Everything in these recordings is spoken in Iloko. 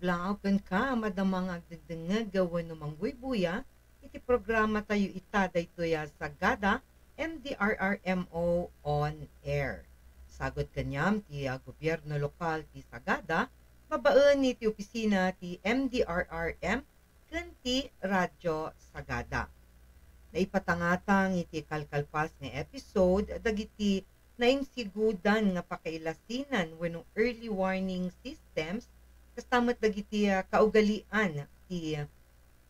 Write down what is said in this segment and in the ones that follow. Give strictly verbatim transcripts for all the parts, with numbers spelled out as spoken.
Law kenka, madama nga agdengdengngeg wenno mangbuybuya iti programatayo ita, daytoy a Sagada, M D R R M O On Air. Sagut kaniam ti, ah, gobierno lokal ti Sagada, babaen iti opisina ti M D R R M ken ti Radyo Sagada. Naipatangatang iti kalkalpas nga episode dagiti nainsigudan nga pakailasinan wenno early warning systems, kasta met dagiti, ah, kaugalian ti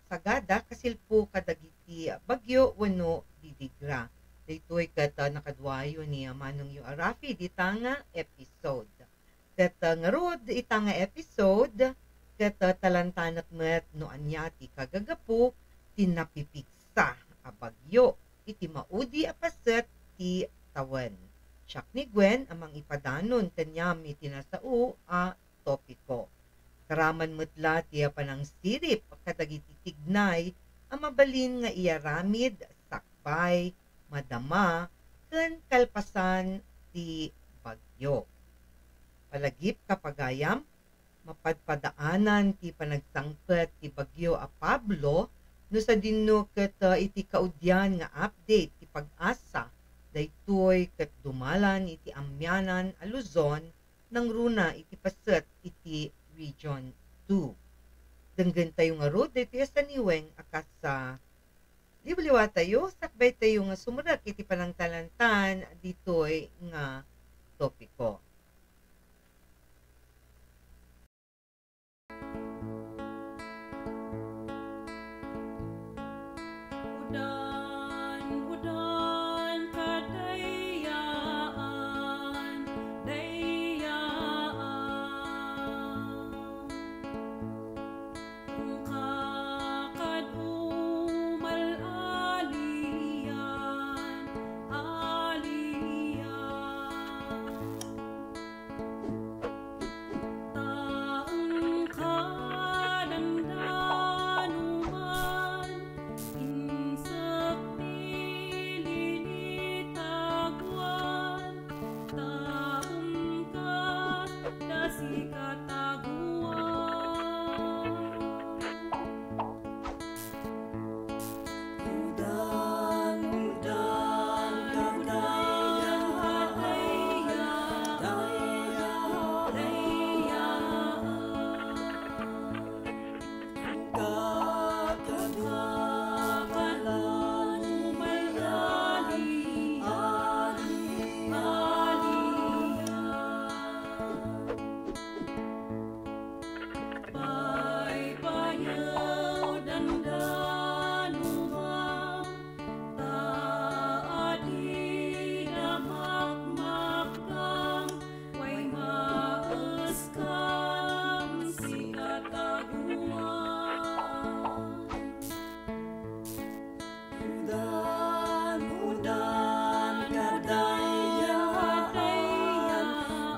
Sagada kasilpo kadagiti bagyo wenno didigra. Daytoy ket, ah, nakaduayo ni, ah, Manongyo a Rafi dita nga episode. Ket, ah, ngarud ita nga episode, ket, ah, talantanak met no ania ti kagagapu ti napipigsa a bagyo iti maudi a paset ti tawen. Siak ni Gwen a mangipadanon kaniam iti nasao a topiko. Karaman met la ti panangsirip kadagiti tignay a mabalin nga iyaramid sakbay, madama, ken kalpasan ti bagyo. Palagip, kapagayam, mapadpadaanan ti panagsangpet ti bagyo a Pablo no sadino ket, ah, iti kaudian nga update ti PAGASA, daytoy ket dumalan iti amianan a Luzon nangruna iti paset iti Region two. Denggentayo ngarud daytoy a saniweng a kas, ah, liwliwatayo, sakbaytayo nga sumrek iti panangtalantan ditoy nga topiko. Udan, udan, kadayaan, dayaan. Ungka kad umal alian, alian. Taong kadandanoman, insek ti linitaguan, taong kada sikataguan. Udan, udan, kadaya, kadaya, kadaya. Kakadua, kalani, ali, ali, ali. Paypayaw dandanuma, ta adida makmakkam, way maeskam sikataguan. Udan, udan, kadaya,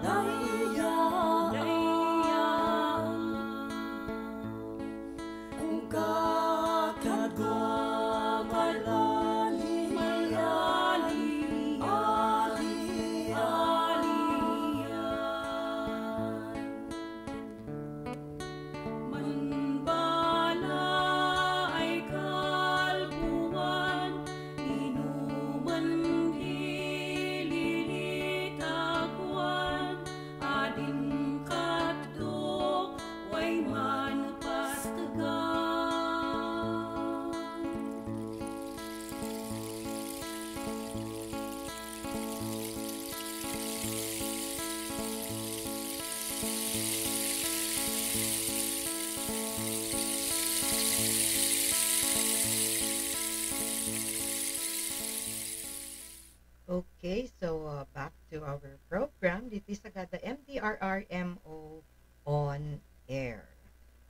daya, daya. Ungka kadua, malali, malali, ali, ali. Manbala ay kalbuan, inumen ti linitaguan, adin kadto way manpastegan. Okay, so, uh, back to our program. Ditoy Sagada M D R R M O on air.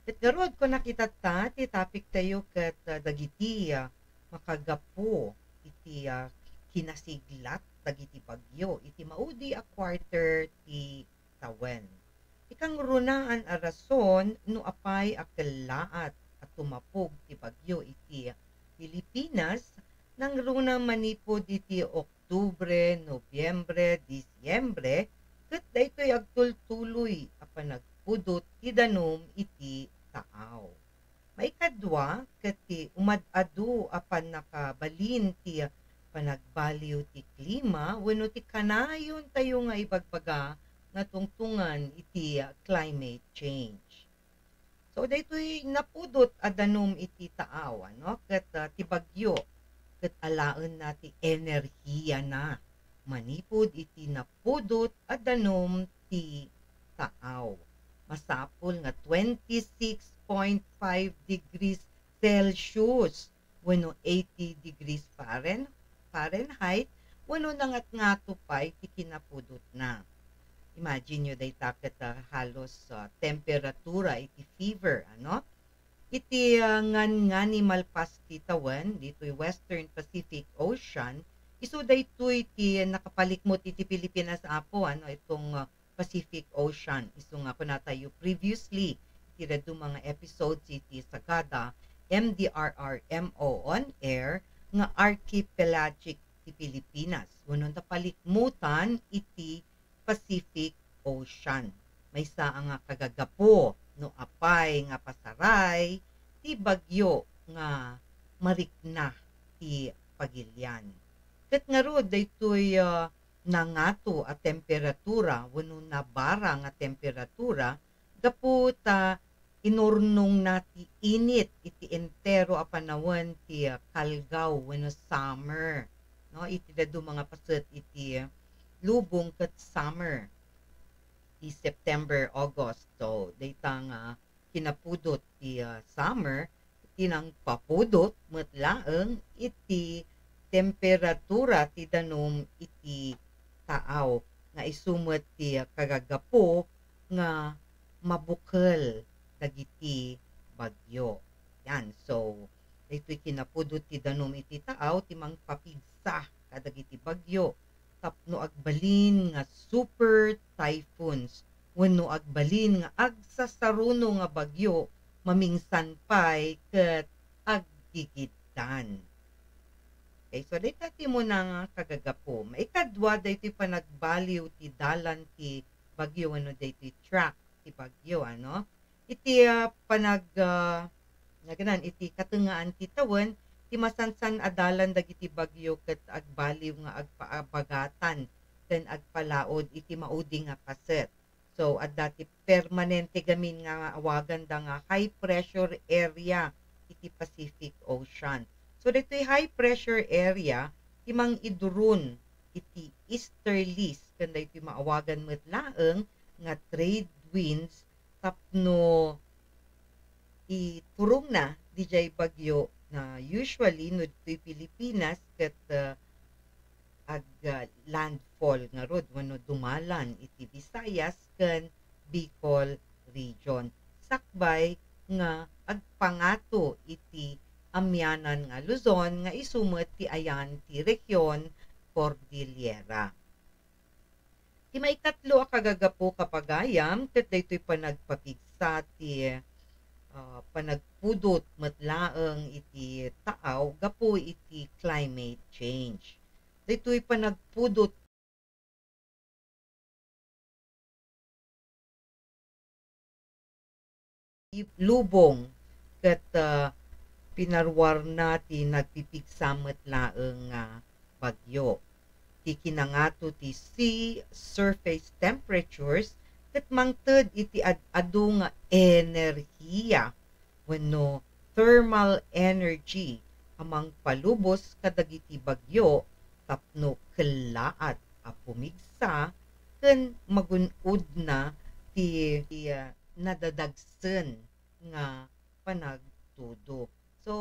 Ket ngarud, kunak itatta ti topic tayo ket, uh, dagiti, uh, makagapu iti, ah, kinasiglat dagiti bagyo iti maudi a quarter ti tawen. Ikangrunaan a rason no apay a kellaat a tumapog ti bagyo iti Pilipinas, nangruna manipud iti Oktubre, Nobyembre, Disyembre, ket daytoy agtultuloy a panagpudot ti danum iti mad-adu a pannakabalin ti panagbaliw ti klima wenno ti kanayon tayo nga ibagbaga nga tungtungan iti climate change. So, daytoy napudot a danum iti taaw, ano, ket, ah, ti bagyo, ket alaenna ti enerhiyana manipud iti napudot a danum ti taaw. Masapul nga twenty-six point five degrees Celsius wenno eighty degrees Fahrenheit, wenno nangatngato pay ti kinapudotna. Imagine nyo dayta ket, ah, halos, ah, temperatura iti fever, ano? Iti, ah, ngan-ngani malpas ti tawen ditoy Western Pacific Ocean, isu daytoy ti nakapalikmot iti Pilipinas, Apo, ano, itong, ah, Pacific Ocean. Isu nga kunatayo previously, iti dadduma nga episodes iti Sagada, M D R R M O on air, nga archipelagic ti Pilipinas. Wenno napalikmutan iti Pacific Ocean. Maysa a nga kagagapu no apay nga pasaray ti bagyo nga marikna ti pagilian. Ket ngarud, daytoy, ah, nangato a temperatura wenno nabara nga temperatura gapu ta inurnongna ti init iti entero a panawen ti, ah, kalgaw wenno summer, no? Iti dadduma nga paset iti lubong ket summer, ti September, August. So, dayta nga kinapudot ti, ah, summer, ti nangpapudot met laeng iti temperatura ti danum iti taaw, nga isu met ti kagagapu nga mabukel dagiti bagyo. Yan. So, daytoy kinapudot ti danum iti taaw ti mangpapigsa kadagiti bagyo tapno agbalin nga super typhoons wenno agbalin nga agsasaruno nga bagyo mamingsan pay ket aggigiddan. Okay, so dayta ti umuna nga kagagapu. Maikadua, daytoy panagbaliw ti dalan ti bagyo wenno daytoy track ti bagyo, ano? Iti, ah, panag-, ah, naganan, iti katengngaan ti tawen, ti masansan a dalan dagiti bagyo ket agbaliw nga agpaabagatan ken agpalaod iti maudi nga paset. So, adda ti permanente gamin nga awaganda nga high pressure area iti Pacific Ocean. So, ditoy high pressure area, ti mangidurun iti easterlies, ken daytoy maawagan met laeng nga trade winds tapno iturongna dijay bagyo na usually no ditoy Pilipinas ket, ah, ag, ah, landfall ngarud wenno dumalan iti Visayas ken Bicol region. Sakbay nga agpangato iti amianan nga Luzon nga isu met ti ayan ti region Cordillera. Ti maikatlo a kagagapu, kapagayam, ket daytoy panagpapigsa ti, ah, panagpudot met laeng iti taaw gapu iti climate change. Daytoy panagpudot lubong ket, ah, pinaruarna ti nagpipigsa met laeng nga bagyo. Ti kinangato ti sea surface temperatures ket mangted iti ad-adu nga enerhiya wenno thermal energy a mangpalubos kadagiti bagyo tapno kellaat a pumigsa ken magun-odna ti, ti, ah, nadadagsen nga panagtudo. So,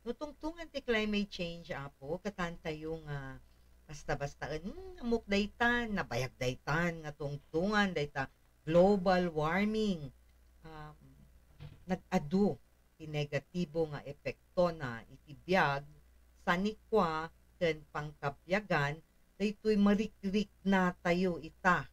no tungtungan ti climate change, Apo, katantayo nga basta-bastaen, "Hmm, ammok daytan, nabayag daytan nga tungtungan dayta global warming." Um, nag-adu ti negatibo nga epektona iti biag, sanikua, ken pangkabiagan daytoy marikriknatayo ita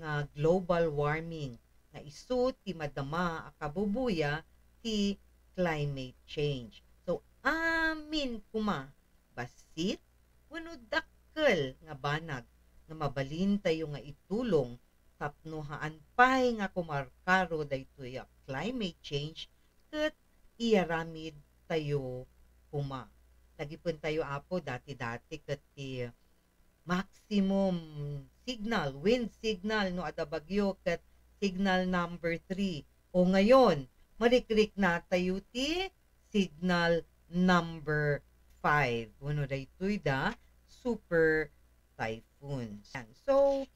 nga global warming nga isu ti madama a kabubuya ti climate change. So, amin koma, bassit wenno dakkel nga banag nga mabalintayo nga itulong tapno haan pay nga kumarkaro daytoy a climate change ket iyaramid tayo koma. Lagipentayo, Apo, dati-dati ket ti maximum signal, wind signal no adda bagyo ket signal number three. O ngayon, marikriknatayo ti signal number five. Wenno daytoy da super typhoons. Yan. So,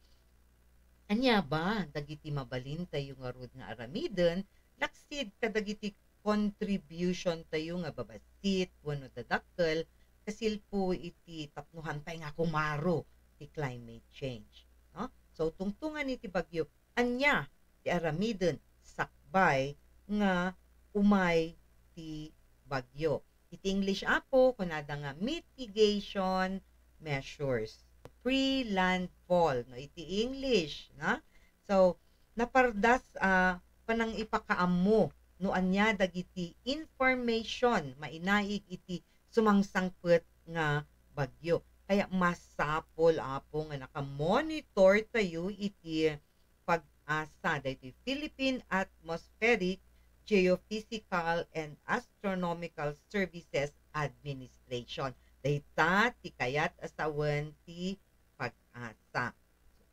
ania ba dagiti mabalintayo ngarud nga aramiden laksid kadagiti contribution tayo nga babassit wenno dadakkel, kasilpo iti tapno han pay nga kumaro ti climate change, no? So, tungtungan iti bagyo, ania ti aramiden sakbay nga umay ti bagyo? Iti English, Apo, kunada nga mitigation measures. Pre-landfall, no, iti English, no? So, napardas a panangipakaammo no ania dagiti information mainaig iti sumangsangpet nga bagyo. Kaya masapol, Apo, nga naka-monitor tayo iti PAGASA, daytoy Philippine Atmospheric, Geophysical, and Astronomical Services Administration. Dayta ti kayat a sawen ti PAGASA.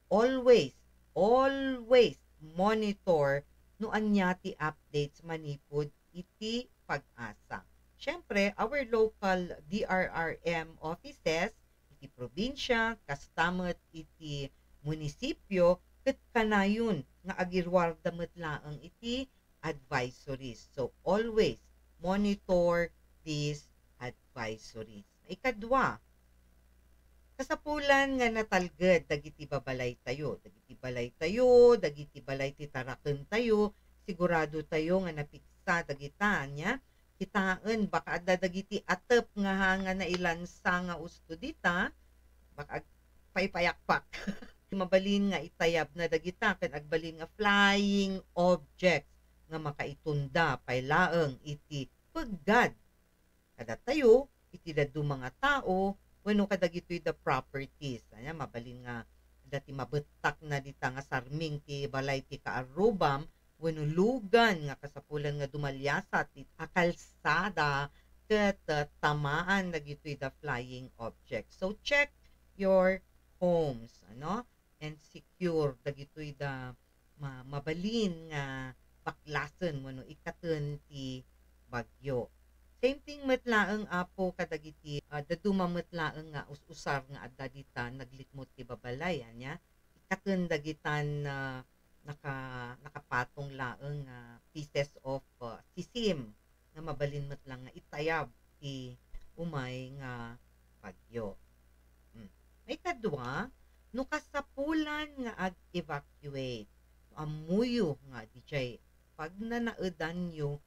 Always, always monitor no ania ti updates manipud iti PAGASA. Siyempre, our local D R R M offices iti probinsya, kasta met iti munisipyo, ket kanayon nga agiruarda met laeng iti advisories. So, always monitor these advisories. Ikadua, kasapulan nga natalged dagiti babalaytayo, dagiti balaytayo, dagiti balay ti tarakentayo, sigurado tayo nga napigsa dagita, ania? Kitaen, baka adda dagiti atep nga ha, nga nailansa nga usto dita, baka agpaypayakpak. Mabalin nga itayabna dagita ken agbalin nga flying objects nga makaitunda pay laeng iti peggad kadatayo, iti dadduma nga tao, wenno kadagitoy da properties. Ania, mabalin nga adda ti mabettakna dita nga sarming ti balay ti kaarrubam, wenno lugan nga kasapulan nga dumaliasat ti a kalsada ket, uh, tamaan dagitoy da flying objects. So, check your homes, ano, and secure dagitoy da ma-, mabalin nga baklasen wenno ikkaten ti bagyo. Same thing met laeng, Apo, kadagiti, ah, dadduma met laeng nga us-usar nga adda dita naglikmut ti babalay, ania? Ikkaten dagitan, ah, naka-, nakapatong laeng nga pieces of, ah, sisim nga mabalin met lang nga itayab ti umay nga bagyo. Hmm. Maikadua, no kasapulan nga ag-evacuate, no ammoyo nga didiay pagnanaedanyo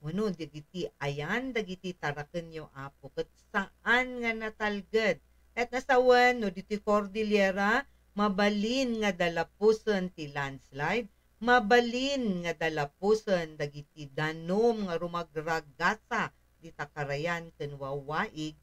wenno dagiti ayan dagiti tarakenyo, Apo, ket saan nga natalged. Ket nasawen no ditoy Cordillera, mabalin nga dalapusen ti landslide, mabalin nga dalapusen dagiti danum nga rumagragasa dita karayan ken wawaig,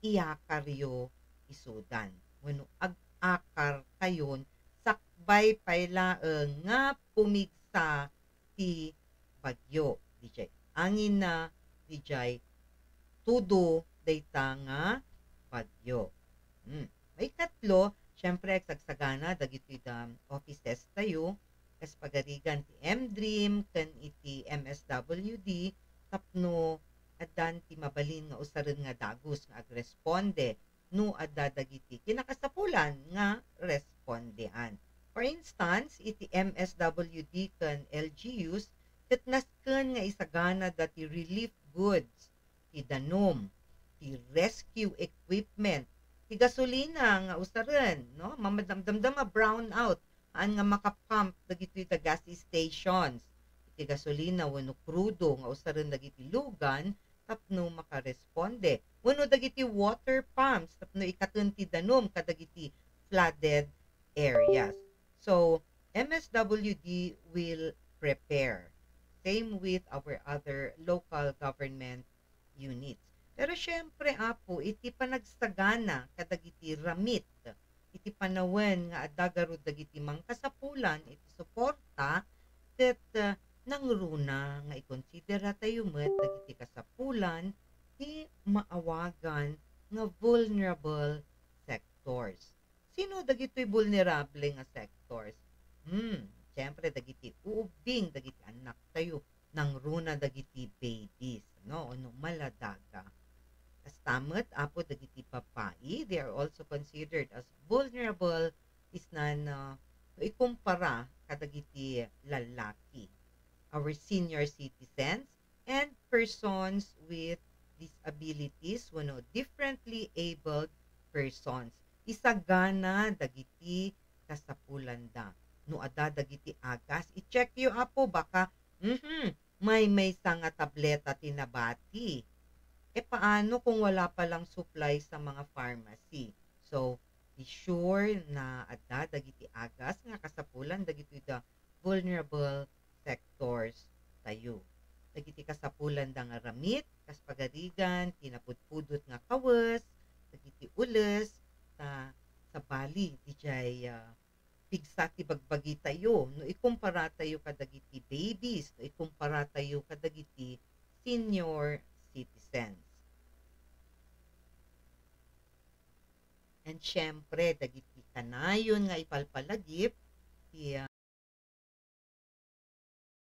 iyakaryo isudan. Wenno ag-akar kayon sakbay pay laeng nga pumigsa ti bagyo. Didiay anginna, didiay tudo dayta nga bagyo. Hmm. Maikatlo, siyempre, agsagsagana dagitoy da offices tayo, kas pagarigan ti M dream ken iti M S W D, tapno addan ti mabalin nga usaren nga dagus nga agresponde no adda dagiti kinakasapulan nga respondean. For instance, iti M S W D ken L G Us, ket nasken nga isagana dati relief goods, ti danum, ti rescue equipment, ti gasolina nga usaren, no? Mamadamdamdam a brownout, haan nga makapump dagitoy da gas stations. Iti gasolina wenno krudo nga usaren dagiti lugan tapno makaresponde. Wenno dagiti water pumps tapno ikkaten ti danum kadagiti flooded areas. So, M S W D will prepare. Same with our other local government units. Pero siyempre, Apo, iti panagsagana kadagiti ramit, iti panawen nga adda garud dagiti mangkasapulan iti suporta, ket, ah, nangruna nga ikonsidera tayo met dagiti kasapulan ti maawagan nga vulnerable sectors. Sino dagitoy vulnerable nga sectors? Hmm, siyempre, dagiti ubing, dagiti annak tayo, nangruna dagiti babies, no? O no, maladaga. Kasta met, apo, dagiti babai, they are also considered as vulnerable, isnan, ah, no ikumpara kadagiti lalaki. Our senior citizens and persons with disabilities wenno differently abled persons. Isagana dagiti kasapulanda. No adda dagiti agas, i-check yo, apo, baka, mhm, may maysa nga tableta ti nabati. E, paano kung wala pa lang supply sa mga pharmacy? So, be sure na adda dagiti agas nga kasapulan dagitoy da vulnerable sectors tayo. Dagiti kasapulanda nga ramit, kas pagarigan, ti napudpudot nga kawes, dagiti ules, ta sabali, dijay, ah, pigsa ti bagbagi tayo, no ikumpara tayo kadagiti babies, no ikumpara tayo kadagiti senior citizens. And siyempre, dagiti kanayon nga ipalpalagip, ti,